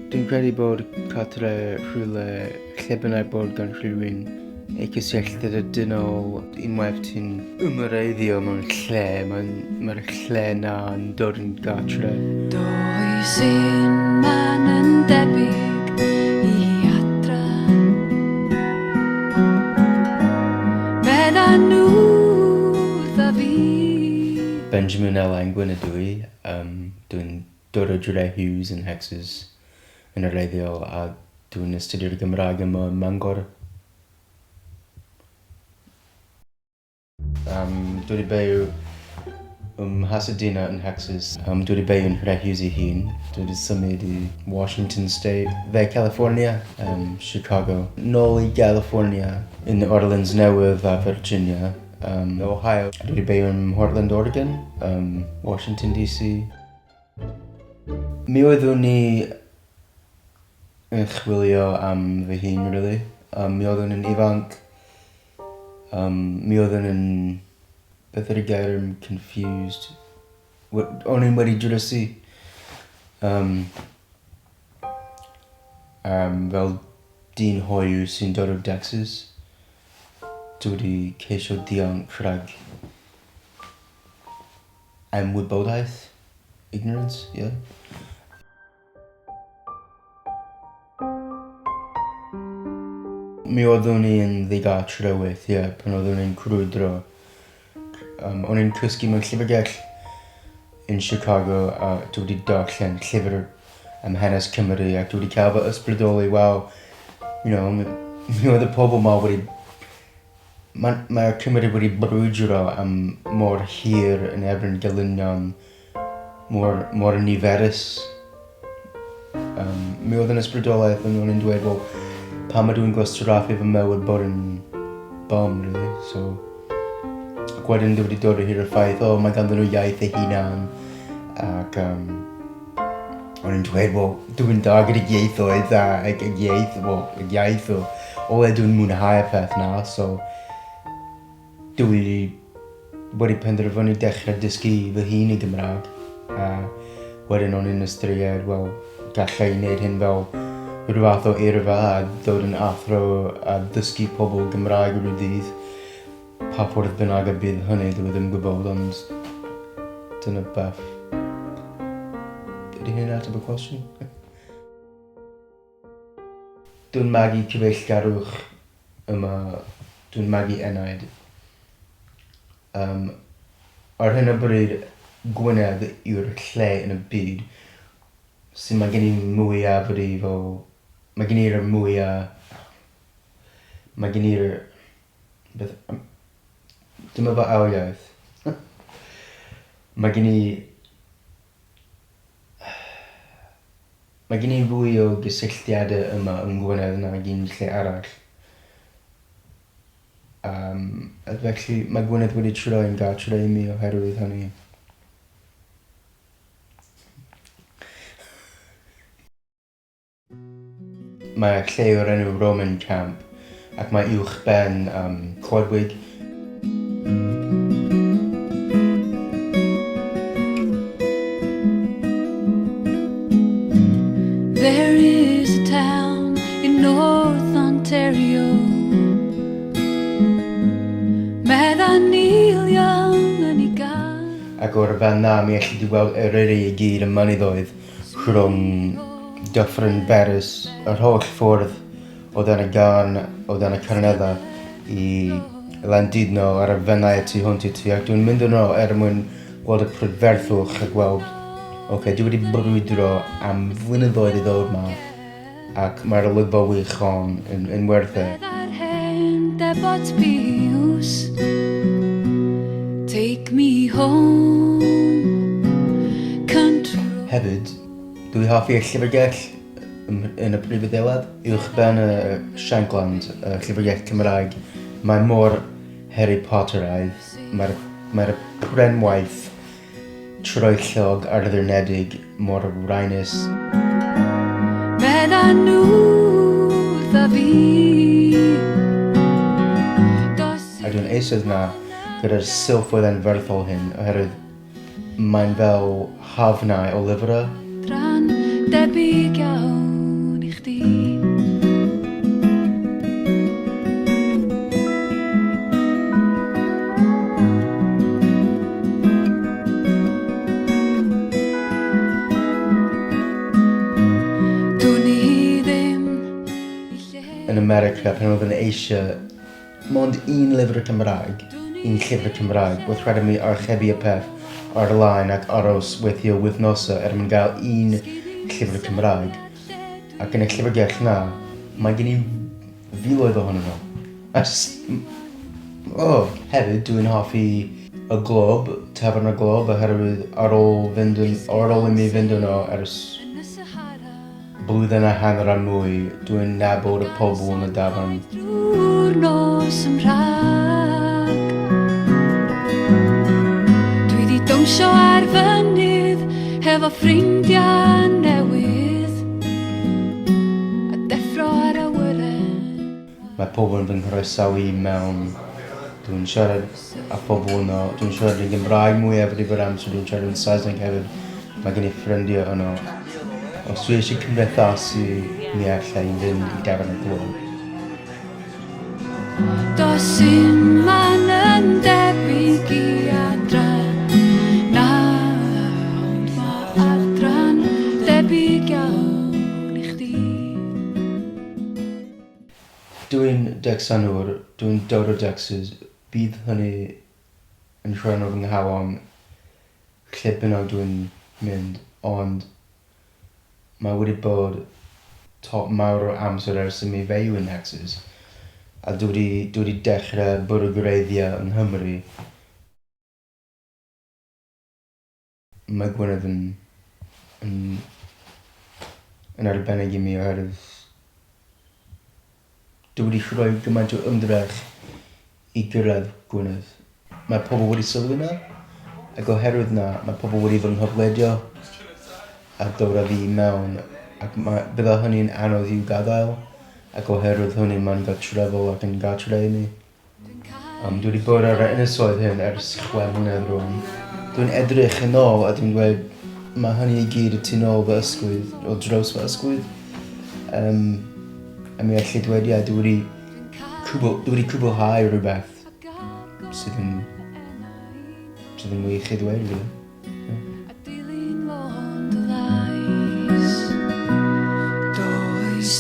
Dwi'n credu bod cartre rhywle lle bynnag bod gan rhywun ei cysylltiad â dynol unwaith ti'n ymwreiddio mewn lle, mae'n mae'r lle na yn dod yn gartre. Does un man yn debyg i adra Medda nhw wrtha fi. Benjamin L. Angwin ydw i, um, dwi'n dod o Dre Hughes yn Nhexas yn wreiddiol a dwi'n astudio'r Gymraeg yma ym Mangor. Um, dwi wedi byw ym Mhasadena yn Nhexas. Um, dwi wedi byw yn Nhre Hughes ei hun. Dwi wedi symud i Washington State, dde California, um, Chicago. Nôl i California, yn New Orleans Newydd a Virginia, um, Ohio. Dwi wedi byw ym Mhortland, Oregon, um, Washington DC. Mi oeddwn i yn chwilio am fy hun rili. Um, mi oeddwn yn ifanc. Um, mi oeddwn yn... Beth ydy'r gair am confused? O'n i'n wedi drysu. Um, um, fel dyn hoyw sy'n dod o Texas. Dwi wedi ceisio dianc rhag Ymwybodaeth? Ignorance? Yeah. Mi oeddwn i'n ddigartre weithiau pan oeddwn i'n crwydro. Um, o'n i'n cysgu mewn llyfrgell yn Chicago a dwi wedi darllen llyfr am hanes Cymru ac dwi wedi cael fy ysbrydoli, waw, you know, mi, mi oedd y pobl ma wedi Mae mae'r Cymry wedi brwydro am mor hir yn erbyn gelynion mor mor niferus. Um, mi oedd yn ysbrydoliaeth yn o'n i'n dweud, wel, pam ydw i'n gwastraffu fy mywyd bod yn bum, really? So, ac wedyn dwi wedi dod o hyd i'r ffaith, o, oh, mae ganddyn nhw iaith eu hunan, ac um, o'n i'n dweud, wel, dwi'n da gyda ieithoedd a ag ag iaith, wel, ag iaith o, o le dwi'n mwynhau y peth na, so dwi wedi penderfynu dechrau dysgu fy hun i Gymraeg. A wedyn o'n i'n ystyried, wel, gallai i wneud hyn fel rhyw fath o eirfa a ddod yn athro a ddysgu pobl Gymraeg rhyw ddydd. Pa ffordd bynnag y bydd hynny, dwi ddim yn gwybod, ond dyna beth. Ydy hynny'n ateb y cwestiwn? Dwi'n magu cyfeillgarwch yma, dwi'n magu enaid. Um, ar hyn o bryd, Gwynedd yw'r lle yn y byd sy'n mae gen i mwyafrif o... Mae gen i'r mwyaf... Mae gen i'r Beth... Dyma fy ail iaith. Mae gen i... Mae gen i fwy o gysylltiadau yma yng Ngwynedd nag un lle arall. Um, felly mae Gwynedd wedi troi'n gartre i mi oherwydd hynny. Mae lle o'r enw Roman Camp ac mae uwch ben um, coedwig. There is a town in North Ontario Medda Neil Young yn ei gan. Ac o'r fan 'na mi elli di weld Eryri i gyd y mynyddoedd rhwng Dyffryn Berys, yr holl ffordd o dan y garn, o dan y Carneddau i Landudno ar y Fenai y tu hwnt i ti ac dwi'n mynd yno er mwyn gweld y prydferthwch a gweld oce okay, dwi wedi brwydro am flynyddoedd i ddod ma ac mae'r olygfa wych hon yn, yn werth e. Take me home, country Hefyd, dwi hoffi y llyfrgell yn y prif adeilad, uwchben y Shankland, y llyfrgell Cymraeg. Mae mor Harry Potteraidd, mae'r mae prenwaith troellog arddunedig mor wraenus. Medda nhw wrtha fi. A dwi'n eistedd 'na gyda'r silffoedd anferthol hyn oherwydd mae'n fel hafnau o lyfrau. Tra'n debyg iawn. chdi. Dwn i ddim i lle. Yn America, pan oedd yn eisiau mond un lyfr Cymraeg, un llyfr Cymraeg, wrth rhaid i mi archebu y peth ar-lein ac aros weithio wythnosau er mwyn gael un llyfr Cymraeg. Ac yn y llyfrgell na, mae gen i filoedd ohonyn nhw. A just, oh, hefyd, dwi'n hoffi y Glob, Tafarn y Glob, oherwydd ar ôl, fynd yn, ar ôl i mi fynd yno ers Yn y Sahara. Blwyddyn a hanner a mwy, dwi'n nabod y pobl yn y dafarn. Drwy'r nos yn rhag. Dwi di dawnsio ar fynydd hefo ffrindiau newydd a deffro ar awyren. Mae pobl yn fy nghroesawu i mewn. Dwi'n siarad â phobl yno. Dwi'n siarad yn Gymraeg mwy hefyd i fod amser. Dwi'n siarad yn Saesneg hefyd. Mae gen i ffrindiau yno. Os dwi eisiau cymdeithasu, mi alla i fynd i dafarn y Glob. Does unman yn debyg i adra. Na, ond mae adra'n debyg iawn i chdi. Dwi'n Decsanwr, dwi'n dod o Texas. Bydd hynny yn rhan o fy nghalon lle bynnag dwi'n mynd, ond mae wedi bod top mawr o amser ers i mi fyw yn Texas. A dwi wedi dechrau bwrw gwreiddiau yng Nghymru. Mae Gwynedd yn arbennig i mi oherwydd dwi wedi rhoi gymaint o ymdrech i gyrraedd Gwynedd. Mae pobl wedi sylwi 'na, ac oherwydd 'na mae pobl wedi fy nghyfledio a dod â fi i mewn, ac mae, bydda hynny'n anodd i'w gadael, ac oherwydd hynny mae'n gartrefol ac yn gartre i mi. Dwi wedi bod ar y ynysoedd hyn ers 6 mlynedd rwan. Dwi'n edrych yn ôl a dwi'n dweud mae hynny i gyd y tu nôl fy ysgwydd, o draws fy ysgwydd. A mi allu dweud, ie, dwi wedi cwblhau rhywbeth sydd yn wych i ddweud, really. A dilyn lôn dy lais. Does.